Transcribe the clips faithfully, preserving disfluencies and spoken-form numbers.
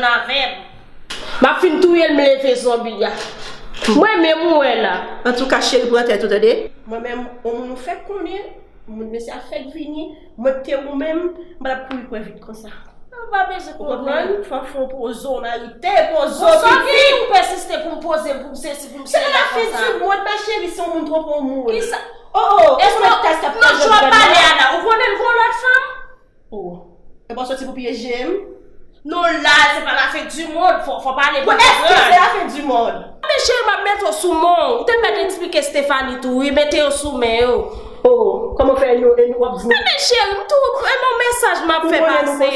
Avè m. M ap fin touye l, m leve zonbi a. Mwen menm ou wè la. Antouka, cheri, pran tèt ou, tande. Mwen menm, yon moun ou fèk konnen, moun mesye a fèk vini, mwen te ou menm, m pa t ap kouri kwè vit konsa. Ou pa bezwen konnen. Ou konprann? Fò fè yon poze, w marite, poze w pitit. Ou pèsiste pou m poze m, pou m sesi, pou m sela konsa. Se pa lafen di mond, ma chérie, se yon moun twonpe yon moun. Kisa? Oh, oh, ou konnen tas k ap pèdi nan grann nan? Ou konnen l gon lòt fanm? Oh. E pa w soti pou pyeje m? Nou la, se pa lafen di mond, fò, fò pale. Bon, èske se lafen di mond? Men cheri, m ap mete w sou men w. Ou te mèt eksplike Stephanie tou, wi, mete yo sou men yo. Oh, kòman fè yo, e nou w ap di nou? Men cheri, m tou, e bon mesaj m ap fè pase.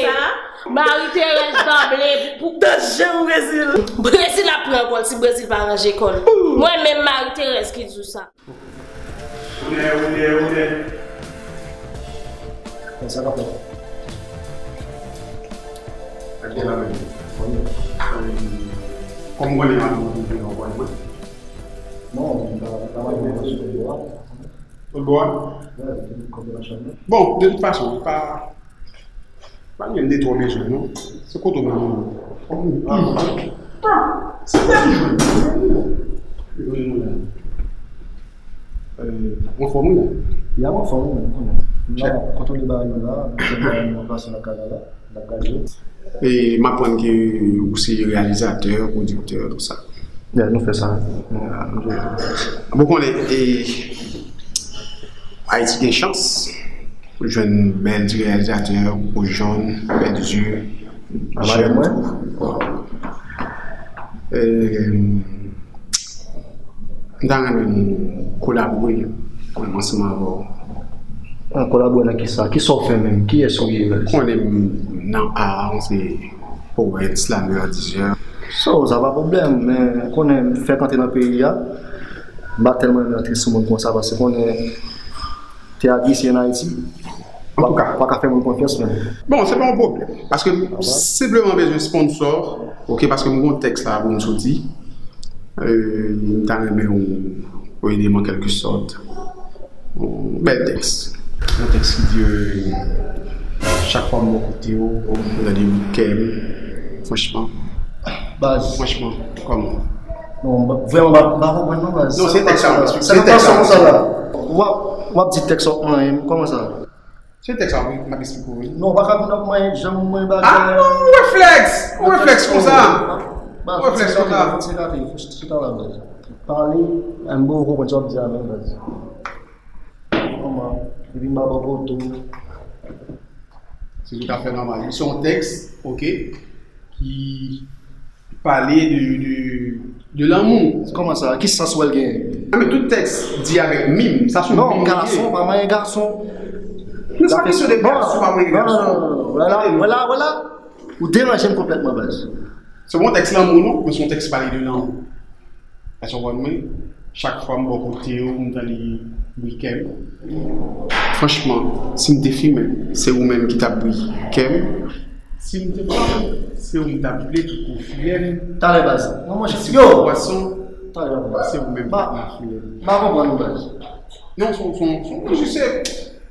Marie Thérèse Danblé, pou... Danje ou Brezil. Brezil ap pran kò l si Brezil pa ranje kò l. Mwen menm Marie Thérèse ki di w sa. Onè, onè, onè. Konsa k ap fèt. Ak de la menm. Kòm ou konnen m ap vin ankò mwen. Non, m ta, m ta mal mwen sou lwa. Sou lwa? Wè, m te kòm nan chanm nan. Bon, de tout fason, pa Pa gen de twò bezwen, non. Se kote w menm ou. Ah, se sa ki jwenn. Jwenn nou la. Euh, anfòm ou la? Ya, m anfòm, wi, men, konnen. M la, kontwole bagay yo la, kontwole bagay yo pase nan kay la, la, n ap gade yo. E m aprann ke ou se reyalizatè, pwodiktè, tout sa. Ya, nou fè sa. Nou, nou jwe. Bon, konnen, e, Ayiti gen chans. Ou jwenn bèl ti reyalizatè, ou jòn, bèl zye, jèn tou. Euh, m ta renmen nou kolabore, mwen ansanm avè w. An kolabore nan kisa? Kisa w fè menm? Kiyès ou ye? Konnen m nan a, se powèt, slamè, dizè. So, sa pa pwoblèm, men konnen m fèk antre nan peyi a. M pa tèlman renmen antre sou moun konsa, paske konnen te a Ayisyen an Ayiti. Antouka. Pa ka fè moun konfyans, men. Bon, se pa yon pwoblèm. Paske m senpleman bezwen sponsò, oke, paske m gon tèks la pou m soti. Euh, m ta renmen ou, ou ede m an kèlke sòt. Yon bèl tèks. Yon tèks ki di, euh, chak fwa m bò kote w, m tande m kè m. Franchman. Baz. Franchman, kòman? Non, m pa, vrèman, m pa, m pa konprann non, baz. Non, se tèks sa, se tèks sa. Sa konsa la. W ap, w ap di tèks w ap manyen m, kòman sa? Se tèks sa, wi, m ap eksplike w, wi. Non, w pa ka vin ap manyen, janm manyen bagay. Ah, non, reflèks! Reflèks konsa. Reflèks konsa. Fon ti gate, fon ti gate, fon ti gate la, baz. Pale, m poko konprann sa w ap di a menm, baz. Kòman? Epi m pa bò kote w. Se tout afè nòmal. Se yon tèks, oke, ki pale de, de, de lanmou. Kòman sa? Ki sans w wè l genyen? Ah, men tout tèks di avèk mim. Sa se yon mim li ye. Non, gason pa manyen gason. Men se pa kesyon de gason pa manyen gason. Non, non, non, non, non. Vwala, vwala, vwala. Ou deranje m konplètman, baz. Se pa yon tèks lanmou, non, men se yon tèks ki pale de lanmou. Èske w konprann mwen? Chak fwa m bò kote w, m tande bri kè m. Franchman, si m te fimen, se ou menm ki t ap bri kè m. Si m te fimen, se ou m t ap vle tout kou fimen. Talè baz. Non, monchè, yo! Pwason, talè baz. Se ou menm ki t ap bri fimen. M pa konprann ou, baz. Non, se, se, se, se jis, se,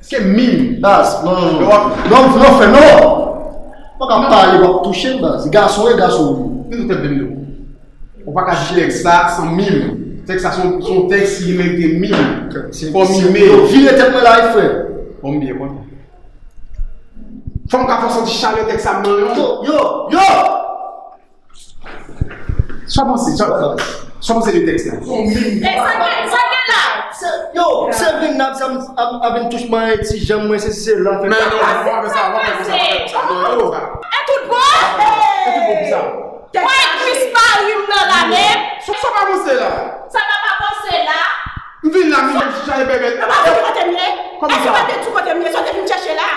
se mim. Baz, non, non, non. Non, non, frè, non! Ou pa ka pale, w ap touche m, baz. Gason e gason ou ye. Men nou tèt bende. Ou pa ka di tèks sa san mim. Tèks sa se yon, se yon tèks ki merite mim. Fò mime. Yo vire tèt mwen la wi, frè. Bon, m byen kontan. Fò m ka fè w santi chalè tèks sa nan men w. Yo, yo, yo! Sa w panse, sa, sa w panse de tèks la? Se yon mim. E sa gen, sa gen la? Se, yo, se vin nan, sa m, ap, ap vin touch mwen, ti janm mwen, se, se, se la. Men non, w ap fè sa, w ap fè sa, w ap fè sa. Non, non, non. E tout bon? E tout bon pou sa. Mwen Chris Paris m nan la menm. Sa, sa pa avanse la. Sa pa avanse la. M vin la, m vin chache bèbèt. Mwen pa di kote m ye. Kòman sa? Èske mwen te di kote m ye? Sa w te vin chèche la?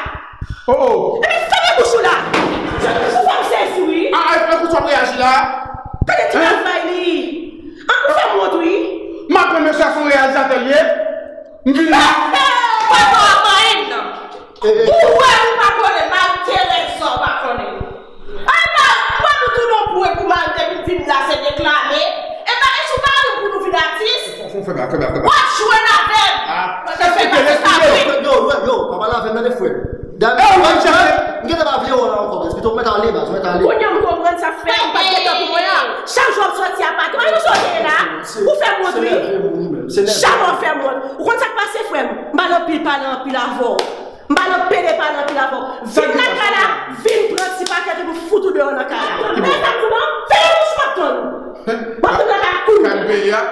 Oh, oh. Epi fèmen bouch ou la. Ou fè m sezi wi. Ah, ah, e konsa w ap reyaji la? Gade ti kafay li. Ah, ou fè m wont wi. M aprann mesye a se yon reyalizatè l ye. M vin la. Papa a manyen m nan. Ou wè ou pa konnen Marie Thérèse sa ou pa konnen. Ay, pa, pa nou tou non pou, pou mari te vin, vin la se deklame. E pa e sou mari pou nou vin atis. Fò, fò, fò, fò, fò, fò. W ap jwenn avè m. Ah, sa se te lespri yo. Yo, yo, yo, pa pale avè m, tande frè. Dayè, m gentan pa vle wè w la ankò, baz. Pito w mèt ale, baz, w mèt ale. Kounye a m konprann sa k fè. Se nève moun ou menm. Se nève. Chak ou fè mwen. Ou konn sa k pase, frè m? M pa nan pil pale anpil avè w. M pa nan pede pale anpil avè w. Vin lakay la, vin pran ti pakèt ou pou fout ou deyò nan kay la. Men sa m di w lan, fèmen bouch ou, m ap tann ou. M ap vin lakay la kounye a. Kay peyi a.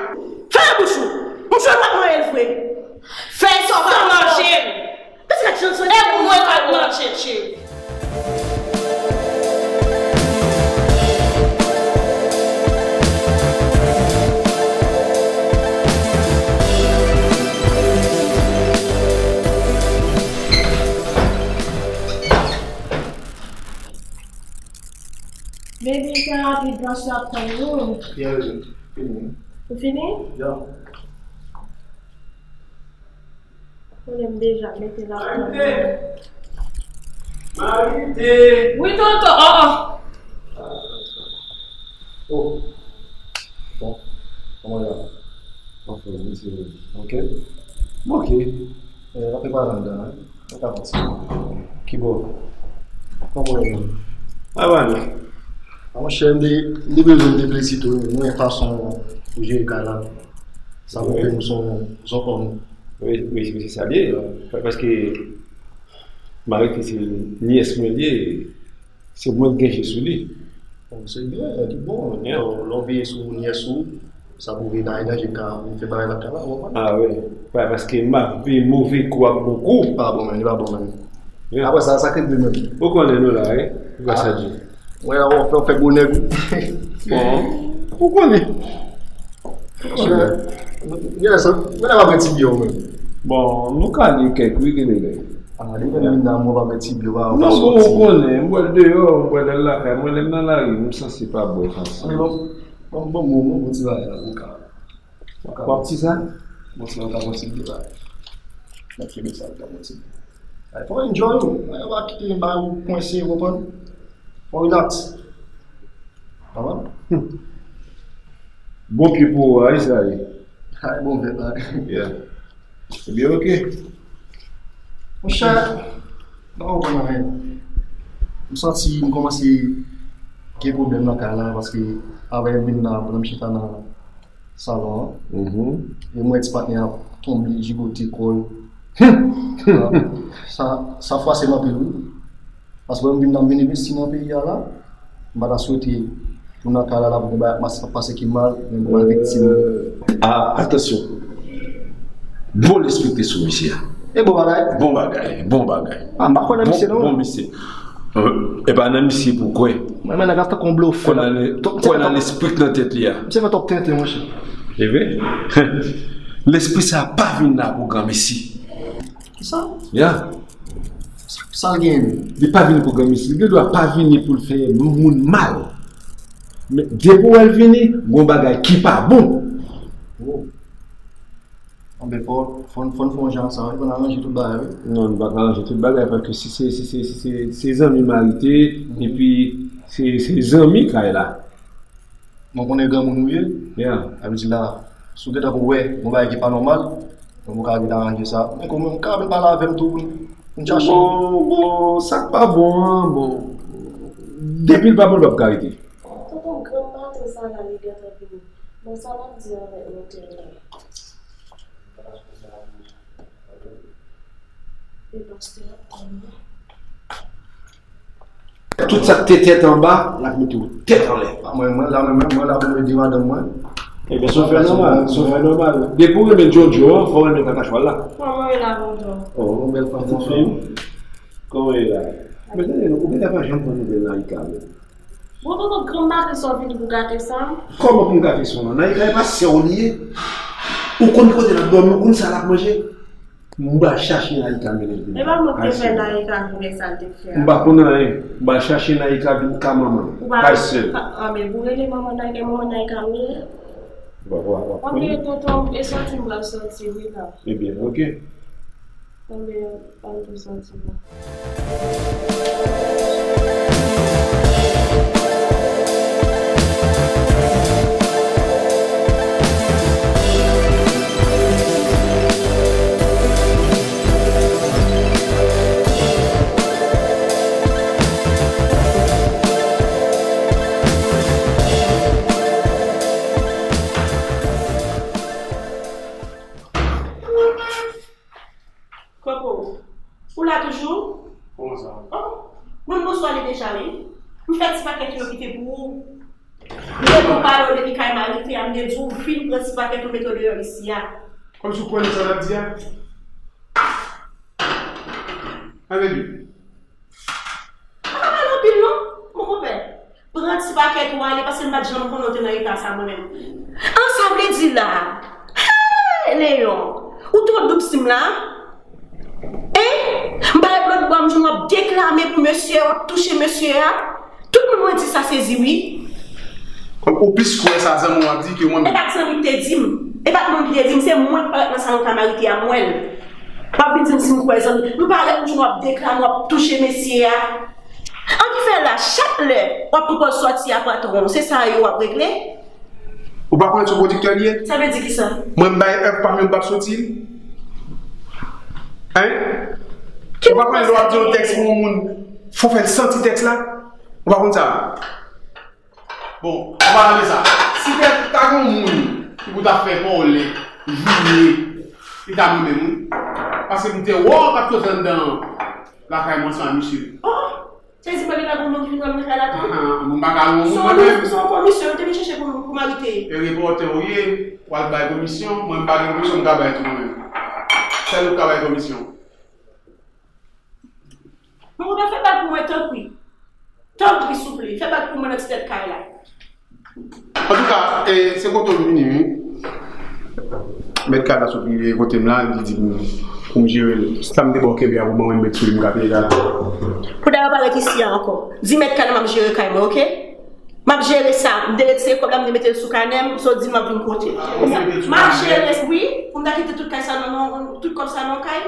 Fèmen bouch ou. M jwenn w ap manyen l vre. Fè sa w ka manje. Pase kat chanson. E pou mwen k ap manje, cheri. Baby, fè rapid, bòs yo ap tann nou. Fini. Ou fini? Ya. Konnen m deja mete l ap tann. Marite! Marite! Wi, tonton. Oh, oh. Oh. Bon. Kòman y ap? Anfòm, wi, se vre. Ok. Ok. Eh, n ap prepare anndan, wi. Mwen ka pati. Ki bò? Kòman w ye? Mwen pa byen. A, monchè, m te, m te bezwen m te plesi tou, wi. Mwen fason ou jere kay la. Sa pou fè m son, son òm. Wi, wi, wi, se sa l ye. Pa-, paske Marite se nyès mwen l ye. Se mwen k gen je sou li. Bon, se byen, li bon. Yeah. Lè w, lè w veye sou nyès ou, sa pwouve pa gen danje ka vin fè bagay lakay la, ou konprann? Ah wi. Wi, paske m ap veye move kou ak bon kou. Pa bon, menm, li pa bon, menm. Yeah. Apre sa, sa k rive menm? Ou konnen nou la, wi. Gras a Dye. Mwen la, w ap fè, w fè gwo nèg, wi. Bon, ou konnen. Yes, mwen la, w ap gen ti byen, ou menm. Bon, nou ka li kèk, wi, gen de lè. Ah, depi lè m vin la, mwen pa mèt ti byen, pa, pa soti. Non, bon, ou konnen, m bwè l deyò, m bwè l lakay mwen, lè m nan lari, m sanse pa bwè fasil. Bon, bon, bon, bon, bon, ti bagay la, ou ka. W ap ti sa? Bon, se yon ka bon ti byen la. Mèt kenbe sa, ka bon ti byen. Ay, fò enjoy ou. Ay, ou pa kite bagay ou kwense, ou konprann? Fò relax. Kòman? Bon pye pou ou a, wi, sa ye. Ay, bon vèb la. Yeah. Ebyen, ok. Monchè, m pa konprann anyen. M santi m kòmanse gen pwoblèm nan kay la, paske apre m vin la, pandan m chita nan salon an, e m wè ti patnè a tonbe, jigote kò l. Sa, sa fwase m anpil, wi. Paske m vin nan, m vin envesti nan peyi a la, m pa ta swete pou nan kay la, la pou gen bagay k ap pase ki mal, men m pral viktim. Ah, atansyon. Bon lespri k te sou misye a. E bon bagay. Bon bagay, bon bagay. Ah, m pa kwè nan misye, non. Bon misye. Euh, e pa nan misye pou kwè. Mwen, mwen, nèg la tankou yon blofè. Kwè nan le-, kwè nan lespri k nan tèt li a. Misye fè twòp tenten, monchè. E vre? Lespri sa a pa vin la pou granmesi. Kisa? Ya. Sa l genyen menm? Li pa vini pou granmesi. Li gendwa pa vini pou l fè moun mal. Men depi w wè l vini, gon bagay ki pa bon. Oh. Anben, fò, fò, fò n fè yon jan sa, wi, fò n aranje tout bagay, wi. Non, nou pa ka aranje tout bagay, paske si se, si se, si se, se zanmi Marite, epi se, se zanmi kay la. Mwen konnen granmoun ou ye. Yeah. Sa vle di la, si w gentan wè yon bagay ki pa nòmal, donk ou ka vin aranje sa. Men kòman, ou ka vin pale avè m tou pou n, pou n chache. Bon, bon, sa k pa bon an, bon. Depi l pa bon, l p ap ka rete. Tonton, granm maten sa la, li gentan vini. Bon, sa l ap di avèk notè la? Tout sa k te tèt anba, l ap mete w tèt anlè. Mwen, mwen la, mwen, mwen la pou m ede madanm mwen. Ebyen, sa w fè nòmal, sa w fè nòmal. Depi w renmen Jojo an, fò w renmen Kaka Chwal la. Kòman w ye la, tonton? Oh, yon bèl fanm, yon fanm. Kòman w ye la? Men tande non, ou genlè pa janm pran nouvèl Naïka menm. Bon, tonton, granm maten sa w vini pou gate sa? Kòman pou m gate sa? Naïka e pa sè w li ye? Ou konn kote l ap dòmi, ou konn sa l ap manje? M pral chache Naïka mennen l vini. E pa mwen ki te fè Naïka vin fè sa l te fè a. M pa konn anyen. M pral chache Naïka vin ka manman l. Ou pa sè l. Ah, men pou rele manman Naïka, manman Naïka m ye. W ap, w ap, w ap konnen. Anben, tonton, e sòti m pral sòti, wi, la. Ebyen, ok. Anben, ann tou sòti la. Epi ou vin pran ti pakèt ou mete w deyò isi a. Kòmsi w kwè nan sa l ap di a? Ann ale. Pa pale anpil non, mon konpè. Pran ti pakèt ou ale, paske m pa t janm konnen w te nan eta sa mwen menm. An, sa vle di la. Hey, Leyon, ou twò doub si m la. Hein? M parèt lòt bò, m jwenn w ap deklame pou mesye, w ap touche mesye a. Tout moun mwen di sa sezi wi. Ou plis kwè sa zanmi w ap di ke mwen menm. E pa t zanmi ki te di m. E pa t moun ki te di m. Se mwen ki parèt nan salon Kamarite a, m wè l. W ap vin di m si m kwè zanmi. M parèt, m jwenn w ap deklame, w ap touche mesye a. An ki fè la, chak lè w ap pran pòz sòti a patwon, se sa yo w ap regle? Ou pa konnen se yon pwodiktè li ye? Sa vle di kisa? Mwen m bay èv pa m yo m p ap soti. Hein? Ou pa konnen lè w ap di yon tèks pou yon moun, fò w fè l santi tèks la? Ou pa konn sa? Bon, an palan de sa, si te ta gen yon moun ki pou ta fè kòlè, joure, li ta mwen menm wi. Paske m te wè w k ap soti anndan lakay mwen ansanm ak misye. Oh! Sezi mwen gen lakou moun ki vin wè m nan kay la tou. Ahan, moun pa ka wè moun mwen menm. Se yon komisyon yo te vin chèche pou, pou m arete. E repòtè ou ye, w al bay komisyon, mwen m pa gen komisyon m ka bay tou mwen menm. Sèl ou k ka bay komisyon. Mwen kontan fè bak pou mwen tanpri. Tanpri souple, fè bak pou mwen nan ti tèt kay la. Antouka, e, se kote w vini wi. Mèt kay la sot rive kote m la, li di m pou m jere l. Sa m te ba w kenbe a pou mwen, mwen met sou li, m ka peye kay la. Pou dayè w pa ret isi a ankò. Di mèt kay la m ap jere kay mwen, oke? M ap jere sa. M te retire kòb la, m te mete l sou kanè m, so di m ap vin pote. M ap jere, wi, pou m ta kite tout kay sa nan, nan, tout kòb sa nan kay.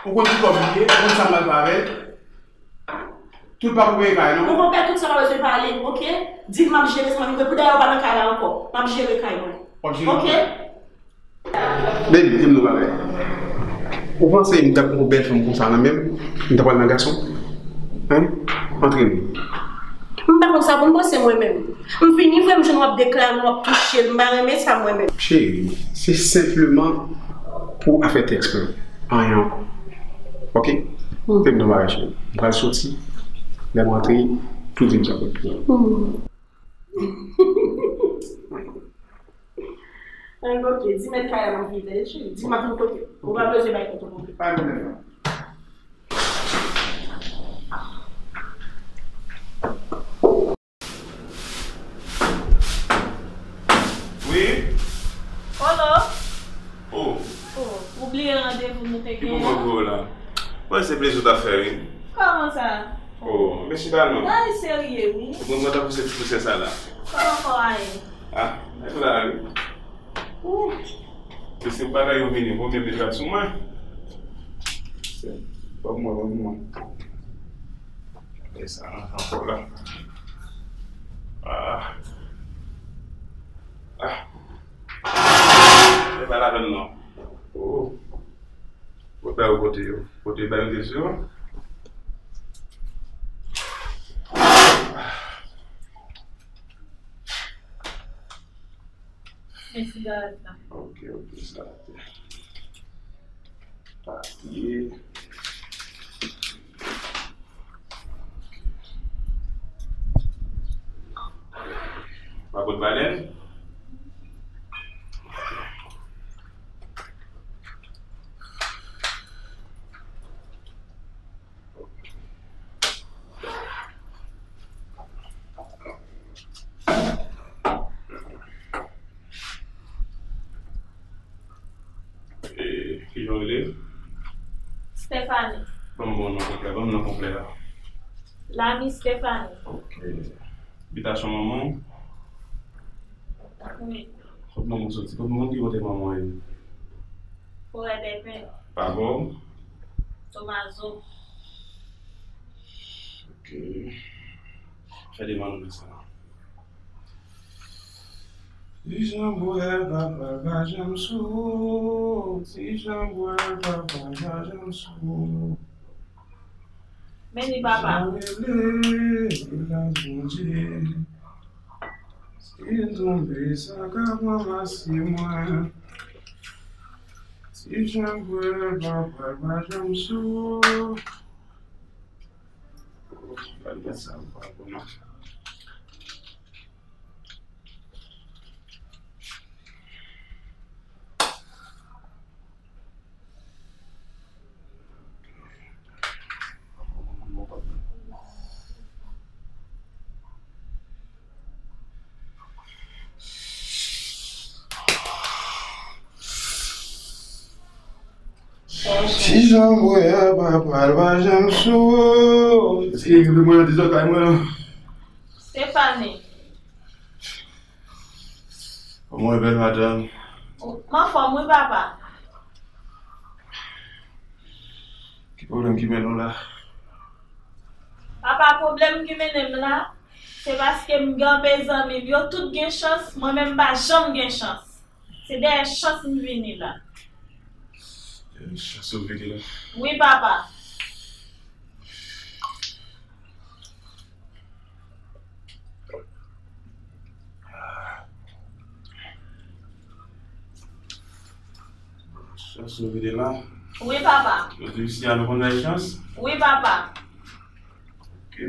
Ou konn ki kòb li ye, ou konn sa m pral fè avè l. Tout pa pou peye kay non. Mon konpè, tout sa pa bezwen pale, oke? Di m ap jere sa, m ap jere. Pou dayè ou pa nan kay la ankò. M ap jere kay mwen. W ap jere kay. Oke? Baby, di m yon bagay. Ou panse m t ap pran yon bèl fanm konsa nan men m? M t ap pral nan gason? Hein? Antre nou. M pa konn sa pou m panse mwen menm. M vini vre, m jwenn w ap deklame, w ap touche l, m pa renmen sa mwen menm. Cheri, se senpleman pou afè tèks lan. Anyen ankò. Oke? Fè m yon bagay, cheri. M pral soti. Lè m rantre, tout vin sa kot pou ou. Ann oke, di mèt kay la m ap vin tande, cheri. Di m ap vin kote. Ou pa bezwen bay kont ou non. Pa gen pwoblèm non. Wi. Olo. Oh. Oh, ou bliye randevou nou te genyen an? Ki pou mwen pou la? Mwen se plezi w t ap fè wi. Kòman sa? Oh, men chita non. Bagay serye wi. Mwen mwen tankou se ti pousyen sa la. Kòman kò a ye? Ah, mwen la wi. Ooh. Se se bagay yo vini, bon byen met rad sou mwen. Ban mwen, ban mwen. E sa ranjan ankò la. Ah. Ah. E pa ladann non. Oh. Kote yo, kote yo? Kote yo ba yo kesyon? Men sigarèt la. Ok, ok, sa te. Papye. Pa pot balèn? E, kijan w rele? Stephanie. Ban m bon non konplè, ban m non konplè a. Lami Stephanie. Ok. Bitasyon manman w? Wi. Kot manman w soti? Kot moun ki kote manman w ye? Forè dèpen. Pa bò? Tomazo. Ok. Fè demann ou nan sa. Ti jan bwè papa pa janm sou, ti jan bwè papa pa janm sou. Men li papa. Jan rele gras Bondye. Si m tonbe, sa ka pran masi mwen. Ti jan bwè papa pa janm sou. Gade sa, papa, kòman. Ti jan m wè a, papa, l pa janm sou. Èske li mwen nan dizòd kay mwen an? Stefani. Kòman w ye, bèl madanm? M anfòm, wi, papa. Ki pwoblèm ki mennen w la? Papa, pwoblèm ki mennen m la, se paske m gen anpe zanmi m, yo tout gen chans, mwen menm m pa janm gen chans. Se dèyè chans m vini la. Chans ou vini la? Wi, papa. Chans ou vini la? Wi, papa. Yo te di a nou konn bay chans? Wi, papa. Ok.